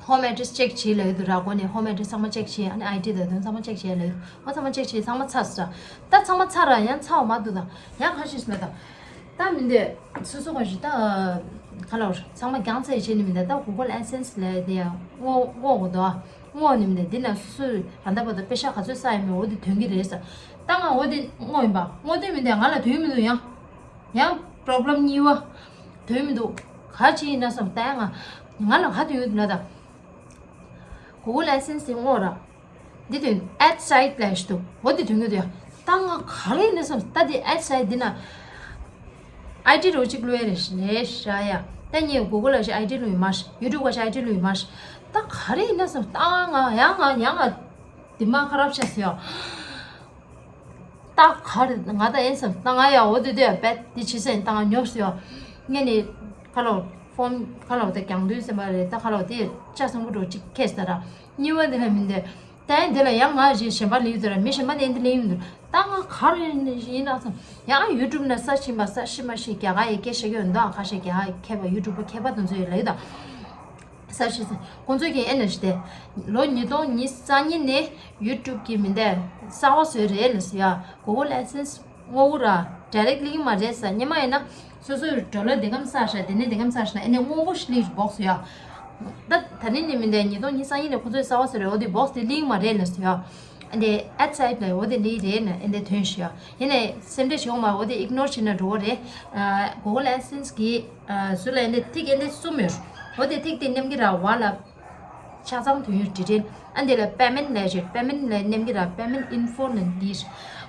ཧོམ་ཨེ་ཌི་རེ་སི་ཅེག་བྱེད་ལབ་ཡོད་འདུག་ར། སྒོ་ནས་ཧོམ་ཨེ་ཌི་རེ་སི་ཚང་མ་ཅེག་བྱེད། ཨ་ནི་ཨའི་ཌི་དང་དོན་ཚང་མ་ཅེག་བྱེད་ལབ་ཡོད། ཨོ་ཚང་མ་ཅེག་བྱེད། ཚང་མ་ཚར་སོང་། ད་ཚང་མ་ཚར་ར་ཡང་ཚར་བ་མ་འདུག་ད་ཡང་ཁ་ཤས་ཤིག་ལ་ད་ད་མི་འདོད། སོ་སོ་ག་ཞིག་ད་ག་ལ་བར་ཚང་མ་རྒྱང་ཚད་བྱེད་ནི་མི་འདོད། ད་གུ་གུལ་ཨེ་སེན་སི་ལབ་དེ་ཡང་སྔོ་སྔོ་གོ་འདུག་ཨ། སྔོ་ནི་མི་འདོད། འདི་ན་སོ་སོས་ད་ལྟ་བར་དུ་པེ་ཤ་ག་ཚོད་བསགས་ཡོད་མེད་འོ་དེ་ཐོན་གི་རེད་ས། ད་ང་འོ་དེ་སྔོ་ཡིན་པ། སྔོ་དེ་མི་འདོད། ང་ལ་དོན་མི་འདུག་ཡང་། ཡང་པོ་རོབ་ལེམ་གཉིས་པ། དོན་མི་འདུག་ག་ཅི་ཡིན་ན་བསམ། ད་ཡང་ང་ང་ལ་ག་དོན་ཡོད་འདུག་ན་ད། གུ་གུལ་ཨེ་སེན་སི་དེ་སྔོ་ར། འདི་དོན་ཨེད་སའིཊ་ལབ་ཞིག་འདུག་འོ་འདི་དོན་གྱི་འདུག་ཡ། ད་ང་ག་རེ་ཡིན་ན་བསམ། ད་འདི་ཨེད་སའིཊ་འདི་ན་ཨའི་ཌི་རོ་གཅིག་བླུགས་ཡ་རེད་རེད་ཤག་ཡ། ད་ངས་གུ་གུལ་ལ་ཞིག་ཨའི་ཌི་བླུགས་ཡིན་མ་རེད། ཡུ་ཊུབ་ག་ཞིག་ཨའི་ཌི་བླུགས་ཡིན་མ་རེད། ད་ག་རེ་ཡིན་ན་བསམ། ད་ང་ཡང་ང་ཡང་ང་དེ་མ་ཁ་རབ་ཆགས་སོང་ཡ། ད་ག་རེ་ང་ད་ཨེ་བསམ། ད་ང་ཡ་འོ་དེ་དེ་ཡ་བེད་དེ་བྱེད་ས་ཡིན། ད་ང་ཉོབ་སོང་ཡ། ངས་ནི་ཁ་ལོ་ཕོམ་ཁ་ལོ་དེ་རྒྱང་མདུན་སེམས་པ་རེད། ད་ཁ་ལོ་དེ་ལྕགས་སྲིན་པོ་འདྲ་གཅིག་ཁེས་ད་ར། གཉིས་པ་དེ་ལ་མི་འདོད། ད་ཡིན་དེ་ལ་ཡང་ང་རྗེས་གཞན་པ་ལེན་དུ་ར། མི་གཞན་པ་ནས་འདི་ལེན་ཡོང་དུ། ད་ང་ག་རེ་ཡིན་ན་བསམ། ཡང་ཡུ་ཊུབ་ན་ས་ཕྱིན་པ་ས་ཕྱིན་པ་ཞིག་རྒྱ་གར་ཡི་སྐད་ཤེས་ཀྱི་ཡོད་འདུག་ཁ་ཤས་རྒྱ་གར་མཁས་པ་ཡུ་ཊུབ་པ་མཁས་པ་དེ་ཚོ་ཡི་ལབ་ཡོད་ད། ས་ཕྱིན་ས་ཁོང་ཚོས་ཀྱི་ཨེ་ནས་ཞུ་དེ། ལོ་ཉིས་སྟོང་ཉི་ཤུ་རྩ་གཉིས་ནས་ཡུ་ཊུབ་ཀྱི་མི་འདོད་གསར་པ་བཟོས་རེད་ལ་ཟེར་ཡ། གུ་གུལ་ཨེ་སེན་སི་སྔོ་བོ་ར་ཌའི་རེག་ལིང་མ་རེད་ས། སྔོན་མ་ཡིན་ན་སོ་སོའི་ཌོ་ལར་འདི་གམ་བསགས་ཤག་དེ་ནས་འདི་གམ་བསགས་ཤག་ན་ཨེ་ནས་སྔོན་པོ་ཞིག་ལིག་སྦོག་སི་ཡ། ད་ད་ནི་ནི་མི་འདས་ཉིས་སྟོང་ཉི་ཤུ་རྩ་གཉིས་ནས་ཁོ་ཚོས་གསར་པ་བཟོས་རེད། འོ་དེ་སྦོག་སི་དེ་ལིག་མ་རེད་ལ་སི་ཡ། ཨེ་འདི་ཨེད་སའིཊ་ལ་འོ་དེ་ལིག་རེད་ན་ཨེ་འདི་ཐོན་ཤི་ཡ། ཡིན་ནས་སེམས་ཁྲལ་བྱེད་འོང་མ། འོ་དེ་ཨིག་ནོར་བྱེད་ན་འགྲོ་བ་རེད། གུ་གུལ་ཨེ་སེན་སི་གི་ཟུར་ལ་ཨེ་འདི་ཐིག་ཨེ་འདི་གསུམ་ཡོད། འོ་དེ་ཐིག་དེ་ནེམ་གི་ར་བ་ལ། ཆ་ཚང་དུས་ཡུན་ཌི་ཊེལ། ཨ་འདི་ལ་པེ་མེན་ཊི་ལབ་ཞིག་པེ་མེན་ཊི་ལ་ནེམ་གི་ར་པེ་མེན་ཊི་ཨིན་ཕོ་ལ་འདི།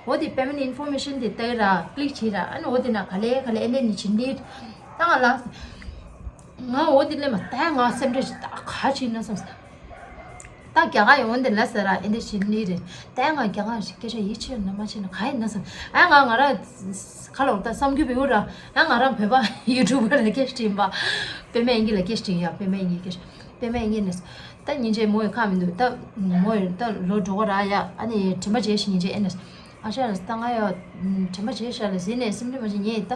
འོ་དེ་པེ་མེན་ཊི་ཨིན་ཕོར་མེ་ཤན་དེ་ལྟ་གི་ར་ཀླིག་བྱེད་ར། ཨ་ནི་འོ་དེ་ན་ག་ལེ་ག་ལེ་ཨེ་འདི་ནི་བྱིན་འདི། ད་ང་ལ། ང་འོ་དེ་ལས་མ་ད་ང་སེམས་ཁྲལ་ཞིག་ད་ག་བྱེད་ན་བསམ། ད་རྒྱ་གར་ཡོང་དེ་ལ་ཟེར་ར་ཨེ་འདི་བྱེད་ནི་རེད། ད་ང་རྒྱ་གར་ཞིག་སྐད་ཆ་ཡིད་ཆེས་ན་མ་བྱེད་ན་ག་ཡིན་ན་བསམ། ཨ་ང་ང་ར་ཁ་ལོག་ད་བསམ་རྒྱུ་བེའུ་ར། ཨ་ང་ར་བོད་པ་ཡུ་ཊུབ་པར་ལ་སྐད་ཆ་དྲིས་པ། པད་མ་ཨིན་གྱི་ལ་སྐད་ཆ་དྲིས་ཡ། པད་མ་ཨིན་གྱི་སྐད་ཆ། པད་མ་ཨིན་གྱི་ནས། ད་ཉིན་བྱེད་མོ་ཡི་ཁ་མི་འདུག་ད་མོ་ཡི་ད་ལོ་འགྲོ་ག་ར་ཡ། ཨ་ནི་དྲི་མ་བྱེད་ཞིག་ཉིན་བྱེད་ཨེ་ནས། ཨ་ཤ་ལ་ད་ང་ཡ། དྲན་པ་བརྗེད་ཤག་ལ་ཟིན་ནས་སེམས་ཁྲལ་མ་བྱེད། ངས་ད་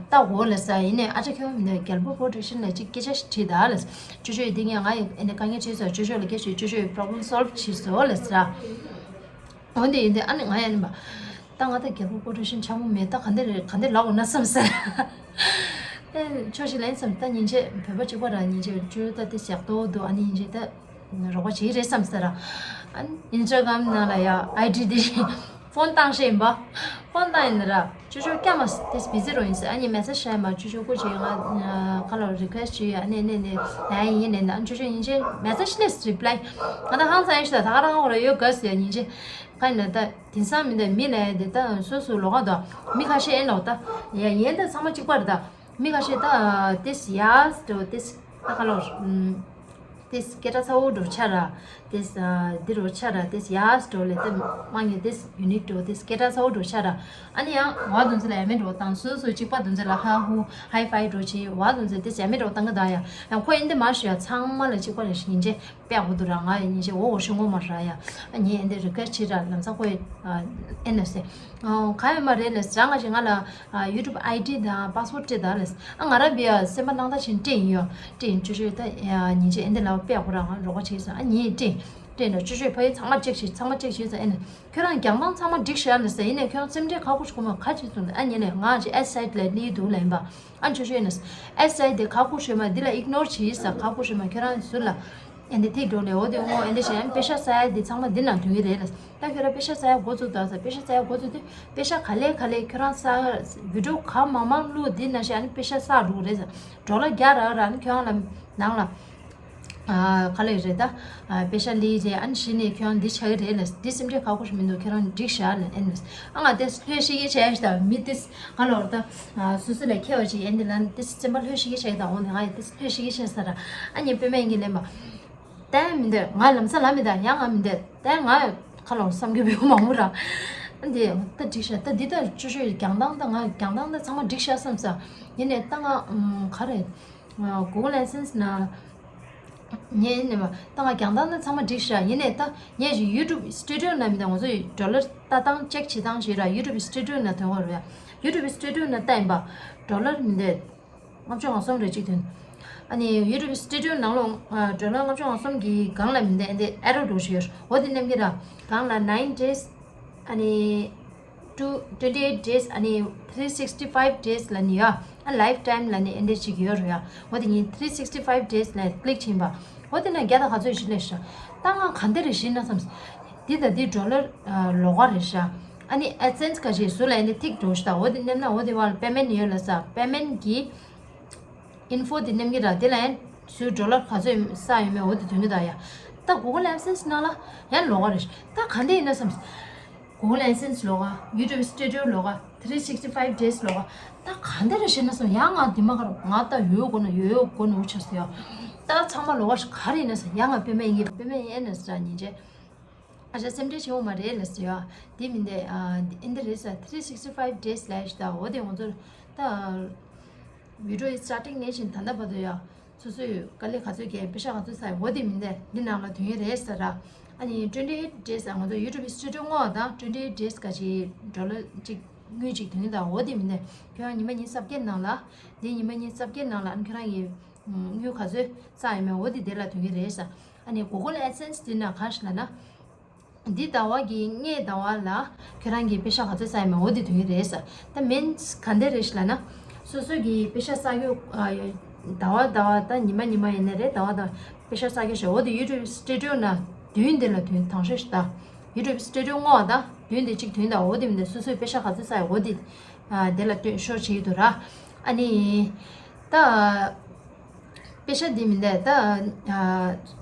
ལྟ་འོ་ལ་ཟ་ཡིན་ནས། ཨ་ཅག་ཁྱོད་མི་འདུག་རྒྱལ་པོ་པོ་ཊེ་ཤན་ལ་ཅིག་སྐད་ཆ་ཞིག་དྲིས་ད་ལ། ཅོ་ཅོ་ཡི་འདི་ངས་ང་ཡི་ཨེ་ནས་དཀའ་ངལ་བྱས་སོ། ཅོ་ཅོ་ལ་སྐད་ཆ་ཅོ་ཅོ་ཡི་པྲོབ་ལེམ་སོལབ་བྱས་སོ་ལ་ཟ། འོ་འདི་ཡིན་དེ་ཨ་ནི་ང་ཡ་ནི་མ། ད་ང་ད་རྒྱལ་པོ་པོ་ཊེ་ཤན་ཆགས་མོ་མེད། ད་ག་འདི་རེད་ག་འདི་ལབ་འོ་ན་བསམ་ཟེར། ཨེ་ཆོ་ཞིག་ལན་བསམ། ད་ཉིན་བྱེད་བོད་པ་གཅིག་པ་ར་ཉིན་བྱེད་ཅོ་ཅོ་ད་དེ་ཞག་ཏོ་འདུག་ཨ་ནི་ཉིན་བྱེད་ད། རོགས་པ་བྱེད་ཀྱི་རེད་བསམ་ཟེར་ར། ཨ་ནི་ཨིན་སི་ཊ་གྷ་རམ་ནང་ལ་ཡ་ཨའི་ཌི་དེ་ཕོན་བཏང་ཤེས་ཡིན་པ། ཕོན་བཏང་ཡིན་ན་ར་ཅོ་ཅོ་སྐྱ་མ་དེ་བི་ཟི་རོ་ཡིན་ཟེར། ཨ་ནི་མེ་སེ་ཇི་བྱས་མ་ཅོ་ཅོ་སྐུ་མཁྱེན། ང་ཁ་ལོ་རི་ཀུ་ཨེ་སི་ཊི་བྱས་ཡ། ཨ་ནི་ནི་ནི་ད་ཡིན་ནི་ན། ཨ་ཅོ་ཅོ་ཉིན་བྱེད་མེ་སེ་ཇི་ལས་རི་པི་ལའི་ང་ད་ཧང་སང་ཡིན་ཤི་ད་ད་ག་རང་ཧོ་ར་ཡོད་ག་ཟེར་ཉིན་བྱེད་ག་ཡིན་ན། ད་དེང་སང་མི་འདི་མི་ལ་ཡ་དེ་ད་སོ་སོ་ལོགས་ཀ་ད་མི་ཁ་ཤས་ཨེ་ལོག་ད་ཡ་ཡན་ད་ཚང་མ་གཅིག་པ་རེད་ད། མི་ཁ་ཤས་ད་དེས་ཡས་འགྲོ་དེས་ད་ཁ་ལོར། དེས་སྐད་གྲགས་ཚ་བོ་འགྲོ་ཆ་ར། དེས་འདི་རོ་ཆ་ར། དེས་ཡས་འགྲོ་ལས་ད་མ་ངེས་དེས་ཡུ་ནིག་འགྲོ། དེས་སྐད་གྲགས་ཚ་བོ་འགྲོ་ཆ་ར། ཨ་ནི་ཡང་བ་དུན་ཚེ་ལ་ཡ་མེད་འགྲོ་དང་སོ་སོ་གཅིག་པ་དུན་ཚེ་ལ་ཧ་ཧུ་ཧའི་ཕའི་འགྲོ་བྱེད། བ་དུན་ཚེ་དེས་ཡ་མེད་འགྲོ་བཏང་གི་ད་ཡ། ཡང་ཁོ་ཨིན་དེ་མ་ཞུ་ཡ་ཚང་མ་ལ་གཅིག་པ་རེ་ཞིག་ཡིན་ཅེ། དཔེ་ཡག་པོ་འདུག་ར། ང་ཡི་ཉིན་ཞིག་འོ་འོ་ཤི་ངོ་མ་ར་ཡ། ཉིན་ཨེ་འདྲ་རི་ཀ་ཆི་ར་ལམ་སང་ཁོས་ཨེ་ན་སེ་ག་ཡོད་མ་རེད་ལས། རང་ང་ཞིག་ང་ལ་ཡུ་ཊུབ་ཨའི་ཌི་དང་པ་སི་ཝར་ཌི་སྤྲད་ད་ལས། ཨ་ང་ར་བི་ཡ་སེམས་པ་སྣང་དག་ཞིག་སྤྲད་ཡིན་ཡོ། སྤྲད་ཡིན་ཅོ་ཅོ་ད་ཉིན་ཞིག་ཨེ་འདྲ་ལ་དཔེ་ཡག་པོ་ར་ང་རོགས་པ་བྱེད་ས། ཨ་ཉིན་སྤྲད་སྤྲད་ན་ཅོ་ཅོ་ཕ་ཡི་ཚང་མ་ཅེག་བྱེད་ཚང་མ་ཅེག་བྱེད་ས་ཨེ་ན། ཁྱོད་རང་རྒྱང་ཐང་ཚང་མ་འགྲིག་ཤག་ལ་ཟེར་ཡིན་ནས་ཁྱོད་རང་སེམས་ཁྲལ་ཁག་པོ་ཞིག་གོ་མ་ག་ཅིག་གསུངས་ཏེ། ཨ་ཉིན་ནས་ང་ཅིག་ཨེ་སའིཌ་ལ་སླེབས་འདུག་ལ་ཡིན་པ། ཨ་ཅོ་ཅོ་ཡིན་ནས་ཨེ་སའིཌ་དེ་ཁག་པོ་ཞིག་མ་འདི་ལ་ཨིག་ནོར་བྱེད་ས་ཁག་པོ་ཞིག་མ། ཁྱོད་རང་ཟུར་ལ་ཨེ་འདི་ཐིག་འགྲོ་ནས་འོ་དེ་འོ་ཨེ་འདི་བྱས་ཨ་པེ་ཤ་ས་ཡ་དེ་ཚང་མ་འདི་ནང་དོན་གྱི་རེད་ལ། ད་ཁྱོད་རང་པེ་ཤ་ས་ཡ་འགོ་བཙུགས་དང་ས་པེ་ཤ་ས་ཡ་འགོ་བཙུགས་དུས་པེ་ཤ་ག་ལེ་ག་ལེ་ཁྱོད་རང་ས་བི་ཌིའོ་ག་མང་མང་བླུགས་འདི་ན་བྱས་ཨ་ནི་པེ་ཤ་ས་འགྲོ་གི་རེད་ས། ཌོ་ལར་བརྒྱ་རག་ར་ཨ་ནི་ཁྱོད་རང་ལ་ནང་ལ། ག་ལེ་རེད་ད། པེ་ཤ་ལི་རེད་ཨ་ནི་གཞི་ནས་ཁྱོད་འདི་ཆགས་ཀྱི་རེད་ལ། འདི་སེམས་ཁྲལ་ཁག་པོ་ཞིག་མི་འདུག་ཁྱོད་རང་འགྲིག་ཤག་ལ་ཨེ་ནས། ཨ་ང་དེ་ལྷོད་ཤིག་གི་བྱས་ཤག་མི་དེ་ག་ལོར་ད། སུ་སུ་ལ་ཁྱེད་བ་ཅིག་ཨེ་འདི་ལ་དེ་སེམས་པ་ལྷོད་ཤིག་གི་བྱས་ད་འོ་ནས་ང་ཡི་དེ་ལྷོད་ཤིག་གི་བྱས་ས་ར། ཨ་ཉི་པེ་མེ་ཡིན་གི་ལེན་པ། ད་མི་འདོད་ང་ལམ་སང་ལ་མི་ད་ཡང་ང་མི་འདོད་ད་ང་ག་ལོར་བསམ་རྒྱུ་བེའུ་མང་པོ་ར། ཨ་འདི་ད་འགྲིག་ཤག་ད་འདི་ད་ཅོ་ཅོ་ཡི་རྒྱང་ཐང་ད་ང་རྒྱང་ཐང་ད་ཚང་མ་འགྲིག་ཤག་བསམ་ས། ཡིན་ནས་ད་ང་ག་རེད། གུ་གལ་ཨེ་ཌི་སེན་སི་ནང་། ངས་ནས་མ་ད་ང་རྒྱང་ཐང་ནི་ཚང་མ་འགྲིག་ཤག་ཡིན་ནས་ད་ངས་ཀྱི་ཡུ་ཊུབ་སི་ཊུ་ཌི་ཡོ་ནང་མི་ད་ང་ཚོ་ཡི་ཌོ་ལར་ལྟ་སྟངས་ཅེག་བྱེད་སྟངས་ཞིག་ར་ཡུ་ཊུབ་སི་ཊུ་ཌི་ཡོ་ནང་ཐོན་གོ་རེད་ཡ། ཡུ་ཊུབ་སི་ཊུ་ཌི་ཡོ་ནང་ལྟ་ཡིན་པ། ཌོ་ལར་མི་འདོད། ལྔ་བཅུ་ང་གསུམ་རེ་གཅིག་ཐོན། ཨ་ནི་ཡུ་ཊུབ་སི་ཊུ་ཌི་ཡོ་ནང་ལོ་ཌོ་ལར་ལྔ་བཅུ་ང་གསུམ་གྱི་སྒང་ལ་མི་འདོད་ཨ་འདི་ཨེ་རོ་འགྲོ་ཞིག་ཡོད་འོ་དེ་ནམ་གྱི་ར་སྒང་ལ་ནའིན་ཌེ་ཡི་ཨ་ནི། two twenty eight days ཨ་ནི་three sixty five days ལ་ནི་ཡ། ཨ་ལའིཕ་ཊའིམ་ལ་ནི་ཨེ་འདྲ་ཅིག་ཡོད་རེད་ཡ། འོ་དེ་ཉིན་three sixty five days ལ་ཀི་ལིག་བྱིན་པ། འོ་དེ་ན་བརྒྱ་དང་ག་ཚོད་ཞིག་སླེབས་ཤག་ད་ང་ག་འདི་རེ་ཞིག་ན་བསམ། འདི་ད་འདི་ཌོ་ལར་ལོགས་ཀ་རེད་ཤག་ཨ་ནི་ཨེ་ཌི་སེན་སི་ག་ཞིག་ཟུར་ལ་ཨེ་འདྲ་ཐིག་འགྲོ་ཤག་ད་འོ་དེ་མནན་ན་འོ་དེ་བར་པེ་མེན་ཊི་ཡོད་ལ་ས་པེ་མེན་ཊི་གི་ཨིན་ཕོ་དེ་མནན་གི་ར་དེ་ལ་ཡང་ཚུར་ཌོ་ལར་ག་ཚོད་བསགས་ཡོད་མེད་འོ་དེ་ཐོན་གི་ད་ཡ། ད་གུ་གལ་ཨེ་ཌི་སེན་སི་ནང་ལ་ཡང་ལོགས་ཀ་རེད་ཤག་ད་ག་འདི་ཡིན་ན་བསམ། གུ་གལ་ཨེ་ཌི་སེན་སི་ལོགས་ཀ་ཡུ་ཊུབ་སི་ཊུ་ཌི་ཡོ་ལོགས་ཀ three sixty five days ལོགས་ཀ་ད་ག་འདི་རེད་ཤེས་ན་སོང་ཡང་ང་དེ་མ་ག་རུ་ང་ད་ཡོད་དགོས་ན་ཡོད་ཡོད་དགོས་ན་འུ་ཆགས་སོ་ཡ། ད་ཚང་མ་ལོགས་ཀ་ཞིག་ག་རེ་ཡིན་ན་སོང་ཡང་ང་པེ་མེན་ཡིན་པེ་མེན་ཡིན་ཨེ་ན་སི་ཊ་ཉིན་བྱེད། ཨ་ཅག་སེམས་ཁྲལ་བྱེད་འོ་མ་རེད་ལ་ཟེར་ཡ། དེ་མིན་དེ་ཨ་ཨེ་འདི་རེད་ས་three sixty five days ལ་ཞིག་ད་འོ་དེ་ང་ཚོ་ད་བི་ཌིའོ་ཡི་སི་ཊར་ཊིང་ནས་བཞིན་ད་ལྟ་བར་དུ་ཡ། སོ་སོས་དཀའ་ལས་ག་ཚོད་བརྒྱབ་པེ་ཤ་ག་ཚོད་བསགས་འོ་དེ་མིན་དེ་འདི་ནང་ལ་དོན་ཡོད་རེད་ཟེར་ར། ཨ་ནི་twenty eight days ང་ཚོ་ཡུ་ཊུབ་སི་ཊུ་ཌི་ཡོ་སྔོག་དང་twenty eight days ག་ཅིག་ཌོ་ལར་གཅིག་དངུལ་གཅིག་དོན་དང་འོ་དེ་མིན་དེ་ཁྱོད་རང་ཉི་མ་ཉིན་གསབ་སྐྱེལ་ནང་ལ་འདི་ཉི་མ་ཉིན་གསབ་སྐྱེལ་ནང་ལ་ཨ་ནི་ཁྱོད་རང་གི་དངུལ་ག་ཚོད་བསགས་ཡོད་མེད་འོ་དེ་དེ་ལ་དོན་གྱི་རེད་ཟེར། ཨ་ནི་གུ་གལ་ཨེ་ཌི་སེན་སི་དེ་ན་ག་ཞིག་ལ་ན། འདི་ཟླ་བ་གི་སྔའི་ཟླ་བ་ལ་ཁྱོད་རང་གི་པེ་ཤ་ག་ཚོད་བསགས་ཡོད་མེད་འོ་དེ་དོན་གྱི་རེད་ཟེར། ད་མིན་ག་འདི་རེད་ཞིག་ལ་ན། སོ་སོ་གི་པེ་ཤ་བསགས་རྒྱུ་ཨ་ཟླ་བ་ཟླ་བ་ད་ཉི་མ་ཉི་མ་ཡིན་ནི་རེད་ཟླ་བ་ཟླ་བ་པེ་ཤ་བསགས་རྒྱུ་ཞིག་འོ་དེ་ཡུ་ཊུབ་སི་ཊུ་ཌི་ཡོ་ན་བདུན་དེ་ལ་དོན་དང་ཤོས་ཤིག་ད། ཡུ་ཊུབ་སི་ཊུ་ཌི་ཡོ་སྔོག་ད་བདུན་དེ་གཅིག་དོན་དང་འོ་དེ་མིན་དེ་སོ་སོའི་པེ་ཤ་ག་ཚོད་བསགས་ཡོད་འོ་དེ། ཨ་དེ་ལ་ལྟོས་ཤོར་བྱེད་ཀྱི་འདུག་ར། ཨ་ནི། ད། པེ་ཤ་འདི་མིན་དེ་ད། ཨ་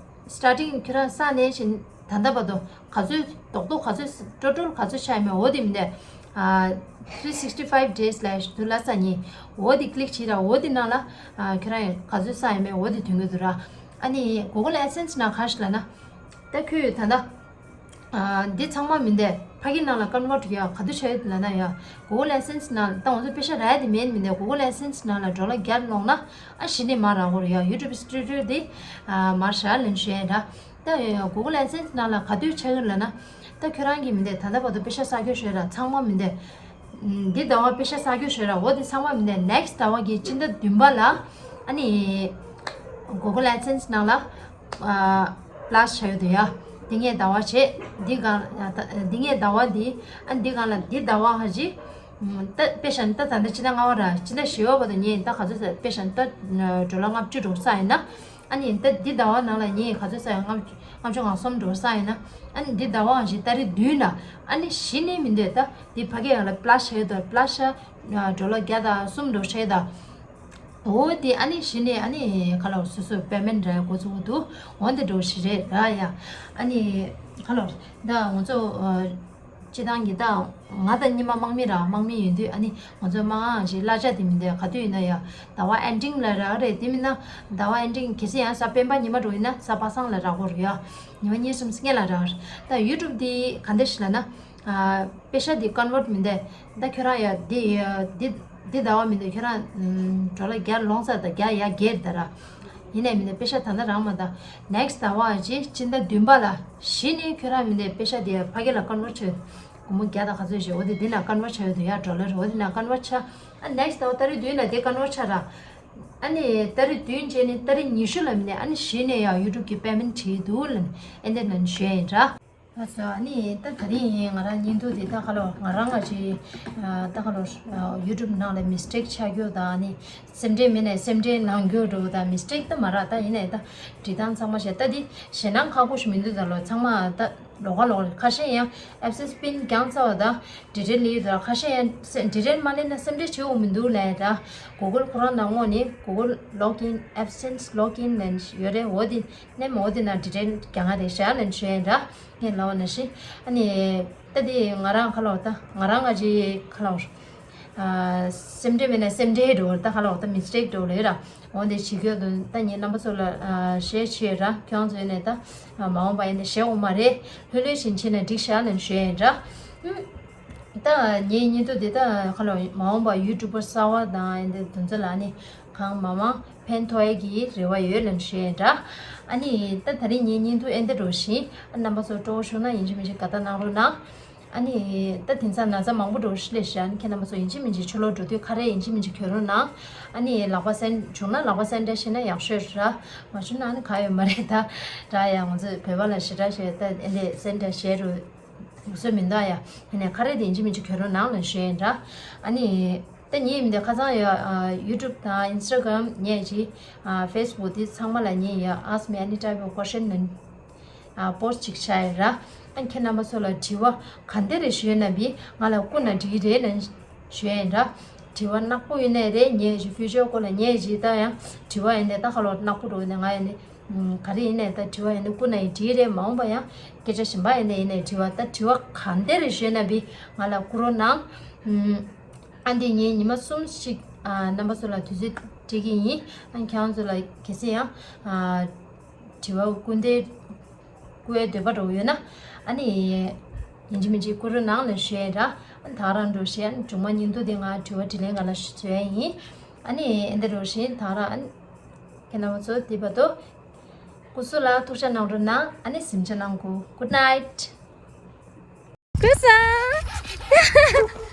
སི་ཊར་ཊིང་ཁྱོད་རང་བསགས་ནས་བཞིན་ད་ལྟ་བར་དུ་ག་ཚོད་རྡོག་རྡོག་ག་ཚོད་ཊོ་ཊལ་ག་ཚོད་ཆགས་ཡོད་མེད་འོ་དེ་མིན་དེ། ཨ། three sixty five days ལ་དུ་ལ་ས་ཉི་འོ་དེ་click བྱེད་ར། འོ་དེ་ནང་ལ་ཨ་ཁྱོད་རང་ག་ཚོད་བསགས་ཡོད་མེད་འོ་དེ་ཐོན་གྱི་འདུག་ར། ཨ་ནི་Google AdSense ནང་ག་ཞིག་ལ་ན། ད་ཁྱོད་ད་ལྟ་ཨ་འདི་ཚང་མ་མིན་ཏེ་ཕ་གི་ནང་ལ་convert ཡ་ག་དུས་བྱ་ཡོད་ལ་ན་ཡ། Google AdSense ནང་ད་ང་ཚོ་པེ་ཤ་རག་ཡ་དེ་མེད་མིན་ཏེ་Google AdSense ནང་ལ་ཌོ་ལར་བརྒྱ་ལོངས་ན་ཨ་གཞི་ནས་མར་རག་གོ་ར་ཡ། YouTube Studio དེ་ཨ་མར་བཞག་ལེན་ཞུ་ཡ་ར། ད་Google AdSense ནང་ལ་ག་དུས་ཆགས་ཀྱི་ལབ་ན། ད་ཁྱོད་རང་གིས་མིན་ཏེ་ད་ལྟ་བར་དུ་པེ་ཤ་བསགས་རྒྱུ་ཞེ་དྲག་ཚང་མ་མིན་ཏེ། འདི་ཟླ་བ་པེ་ཤ་བསགས་རྒྱུ་ཞེ་དྲག་འོ་དེ་ཚང་མ་མིན་ཏེ་next ཟླ་བ་གི་སྤྱི་ཟླ་བདུན་པ་ལ་ཨ་ནི་Google AdSense ནང་ལ་ཨ་plus བྱ་ཡོད་དོ་ཡ། འདི་ངའི་ཟླ་བ་བྱེད། འདི་གང་ཨ་ད་འདི་ངའི་ཟླ་བ་འདི་ཨ་འདི་གང་ལ་འདི་ཟླ་བ་ཧ་ཅི། ད་པེ་ཤ་ད་ད་ལྟ་སྤྱི་ཟླ་ལྔ་པ་ར་སྤྱི་ཟླ་བཞི་པ་བར་དུ་ངས་ད་ག་ཚོད་པེ་ཤ་ད་ཌོ་ལར་ལྔ་བཅུ་འགྲོ་ས་ཡིན་ན། ཨ་ནི་ད་འདི་ཟླ་བ་ནང་ལ་ངས་ག་ཚོད་བསགས་ཡོད། ལྔ་བཅུ་ལྔ་བཅུ་ང་གསུམ་འགྲོ་ས་ཡིན་ན། ཨ་ནི་འདི་ཟླ་བའང་བཞི་ཏ་རིག་བདུན་ལ་ཨ་ནི་གཞི་ནས་མི་འདོད་ད་འདི་ཕ་གི་ཡང་ལ་པླ་ཤ་ཡོད་དོ། པླ་ཤ་ཌོ་ལར་བརྒྱ་དང་གསུམ་འགྲོ་ཤེས་ད། འོ་དེ་ཨ་ནི་གཞི་ནས་ཨ་ནི་ག་ལ་སོ་སོ་པེ་མེན་ར་འགོ་ཚུགས་འདུག་འོ་འདི་འགྲོ་ཞིག་རེད་ར་ཡ། ཨ་ནི་ག་ལ་ད་ང་ཚོ་སྤྱི་བཏང་གི་ད་ང་ད་སྔོན་མ་དམག་མི་ར་དམག་མི་ཡིན་དུས་ཨ་ནི་ང་ཚོ་དམག་ཨང་ཞིག་གླ་ཆ་དེ་མི་འདོད་ག་དུས་ཡིན་ན་ཡ། ཟླ་བ་ending ལ་རག་རེད། དེ་མིན་ན་ཟླ་བ་ending གལ་སྲིད་ཡང་གཟའ་སྤེན་པ་ཉི་མ་འགྲོ་ཡིན་ན་གཟའ་པ་སངས་ལ་རག་གོ་རེད་ཡ། ཉི་མ་གཉིས་གསུམ་སྔོན་ལ་རག་རེད། ད་YouTube དེ་ག་འདྲ་ཞིག་ལབ་ན། ཨ་པེ་ཤ་དེ་convert མི་འདོད། ད་ཁྱོད་རང་ཡ་དེ་ཡ་དེ་དེ་ཟླ་བ་མི་འདོད་ཁྱོད་རང་ཌོ་ལར་བརྒྱ་ལོངས་ས་ད་བརྒྱ་ཡ་བརྒྱད་ད་ར། ཡིན་ནའི་མི་འདོད་པེ་ཤ་ད་ལྟ་རག་མ་ད། next ཟླ་བ་ཅི་སྤྱི་ཟླ་བདུན་པ་ལ་གཞི་ནས་ཁྱོད་རང་མི་འདོད་པེ་ཤ་དེ་ཕ་གི་ལ་convert བྱོས། སྒོར་མོ་བརྒྱ་དང་ག་ཚོད་བྱོས་འོ་དེ་དེ་ན་convert བྱ་ཡོད་དོ་ཡ། ཌོ་ལར་འོ་དེ་ན་convert བྱ། ཨ་next ཟླ་བ་ཏ་རིག་བདུན་ལ་དེ་convert བྱ་ར། ཨ་ནི་ཏ་རིག་བདུན་རྗེས་ནས་ཏ་རིག་ཉི་ཤུ་ལ་མི་ནས་ཨ་ནི་གཞི་ནས་ཡང་YouTube གི་པེ་མེན་བྱེད་འདུག་ལ་ཨེ་འདི་ལ་ནི་ཞུས་ཡིན་ར། ལགས་སོ། ཨ་ནི་ད་ད་རིང་ང་རང་བརྙན་ཐུང་དེ་ད་ག་ལོ་ང་རང་ང་ཅི་ད་ག་ལོ་YouTube ནང་ལ་mistake ཆགས་རྒྱུ་དང་ཨ་ནི་སེམས་ཁྲལ་མེད་ནས་སེམས་ཁྲལ་ནང་རྒྱུ་འགྲོ་དང་mistake ད་མ་རག་ད་ཡིན་ནས་ད་འབྲི་སྟངས་ཚང་མ་བྱས་ད་འདི་ཞེད་སྣང་ཁག་པོ་ཞིག་མི་འདུག་ད་ལོ་ཚང་མ་ད་ལོགས་ཀ་ལོགས་ཁ་ཤས་ཡང་AdSense pin བརྒྱངས་ཚར་བ་ད་delete ལི་ཡོད་ད་ཁ་ཤས་ཡང་delete མ་ལི་ན་སེམས་ཁྲལ་བྱེད་འོ་མི་འདུག་ལས་ད་Google ཁོ་རང་ནང་ངོ་ནི་Google login AdSense login ལས་ཡོད་རེད། འོ་དེ་ནས་མ་འོ་དེ་ན་delete རྒྱག་ང་རེད་ཤག་ལས་ཞུ་ཡིན་ད། ངས་ལབ་པ་ནང་བཞིན། ཨ་ནི། ད་དེ་ང་རང་ཁ་ལོ་ད་ང་རང་ང་ཅི་ཁ་ལོ། ཨ་སེམས་ཁྲལ་མེད་ན་སེམས་ཁྲལ་འགྲོ་ད་ཁ་ལོ་ད་mistake འགྲོ་ལེ་ར། འོ་དེ་བྱེད་རྒྱུ་དུ་ད་ངས་རྣམ་པ་ཚོ་ལ་ཨ་share བྱེད་ར་ཁྱོད་ཚོ་ནས་ད་མ་འོངས་པ་ཡིན་ན་བྱེད་འོང་མ་རེད། ལྷོད་ལྷོད་བཞིན་བྱེད་ན་འགྲིག་ཤག་ལབ་ཞུ་ཡིན་ར། ད་ངའི་བརྙན་ཐུང་དེ་ད་ཁ་ལོ་མ་འོངས་པ་YouTuber གསར་བ་དང་ཡིན་དེ་དུ་ཚོ་ལ་ནི་གང་མང་མང་ཕན་ཐོགས་ཡས་ཀྱི་རེ་བ་ཡོད་ལབ་ཞུ་ཡིན་ར། ཨ་ནི་ད་ད་རིང་ངའི་བརྙན་ཐུང་ཨེ་འདི་འགྲོ་བཞིན་ཨ་རྣམ་པ་ཚོ་སྤྲོ་བོ་བྱུང་ན་ཡིན་གཅིག་མིན་གཅིག་དགའ་རྟགས་གནང་རོགས་གནང་། ཨ་ནི་ད་དེང་སང་ན་ཚ་མང་པོ་འགྲོ་ཞིག་ལས་ཤག་ཨ་ནི་ཁྱེད་རྣམ་པ་ཚོ་ཡིན་གཅིག་མིན་གཅིག་ཕྱི་ལོགས་འགྲོ་དུས་ཁ་རས་ཡིན་གཅིག་མིན་གཅིག་གྱོན་རོགས་གནང་། ཨ་ནི་ལག་པ་སེན་བྱུང་ན་ལག་པ་སེན་ཏྲ་བྱས་ན་ཡག་ཤོས་ར། མ་བྱུང་ན་ཨ་ནི་ག་ཡོད་མ་རེད་ད། ར་ཡ་ང་ཚོས་བོད་པ་ལ་ཞེ་དྲག་བྱས་ད་ཨེ་འདི་སེན་ཏྲ་བྱས་རུ། སུ་མི་འདུག་ཡ། ཡིན་ནའི་ཁ་རས་དེ་ཡིན་གཅིག་མིན་གཅིག་གྱོན་རོགས་གནང་ལབ་ཞུ་ཡིན་ར། ཨ་ནི། ད་ངས་མི་འདི་ཁ་སང་ཡ་YouTube དང་Instagram ངས་ཅི་Facebook དེ་ཚང་མ་ལ་ངས་ཡ་Ask Me Any Type of Question ནི་post ཅིག་བྱས་ཡིན་ར། ཨ་ཁྱེད་རྣམ་པ་ཚོ་ལ་དྲི་བ་ག་འདྲ་རེ་ཞུས་ན་བི་ང་ལ་བསྐུར་ན་འགྲིག་རེད་ལབ་ཞུ་ཡིན་ར། དྲི་བ་ནག་པོ་ཡིན་ནའི་རེད། ངས་ཅི་future སྐོར་ལ་ངས་ཅི་ད་ཡང་དྲི་བ་ཡིན་ནའི་ད་ཁ་ལོ་ནག་པོ་འགྲོ་ཡིན་ནའི་ང་ཡིན་ནའི། ག་རེ་ཡིན་ནའི་ད་དྲི་བ་ཡིན་ན་བསྐུར་ན་ཡང་འགྲིག་རེད། མ་འོངས་པ་ཡང་སྐད་ཆ་གཞན་པ་ཡིན་ནའི་ཡིན་ནའི་དྲི་བ་ད་དྲི་བ་ག་འདྲ་རེ་ཞུས་ན་བི་ང་ལ་བསྐུར་རོགས་གནང་། ཨ་འདི་ངས་ཉི་མ་གསུམ་ཞིག་རྣམ་པ་ཚོ་ལ་དུས་ཚོད་སྤྲད་ཀྱི་ཡིན། ཨ་ཁྱེད་རང་ཚོ་ལ་གལ་སྲིད་ཡང་དྲི་བ་སྐུར་འདེབས་སྐུར་བའི་འདོད་པ་འདྲ་བོ་ཡོད་ན་ཨ་ནི་ཡིན་གཅིག་མིན་གཅིག་བསྐུར་རོགས་གནང་ལབ་ཞུ་ཡིན་ར། ཨ་ད་རང་འགྲོ་བཞིན་བྱུང་མ་ཉིན་ཐོ་དེ་ང་དྲི་བ་དྲིས་ལན་ག་ལ་ཞུ་ཡ་ཡིན། ཨ་ནི་ཨེ་འདི་འགྲོ་བཞིན་ད་རང་ཨ་ནི། ཁྱེད་རྣམ་པ་ཚོ་དེ་བར་དུ། སྐུ་གཟུགས་ལ་ཐུགས་ཆ་གནང་རོགས་གནང་ཨ་ནི་གཟིམ་ཆ་གནང་གོ Good night. ཀུ་ས།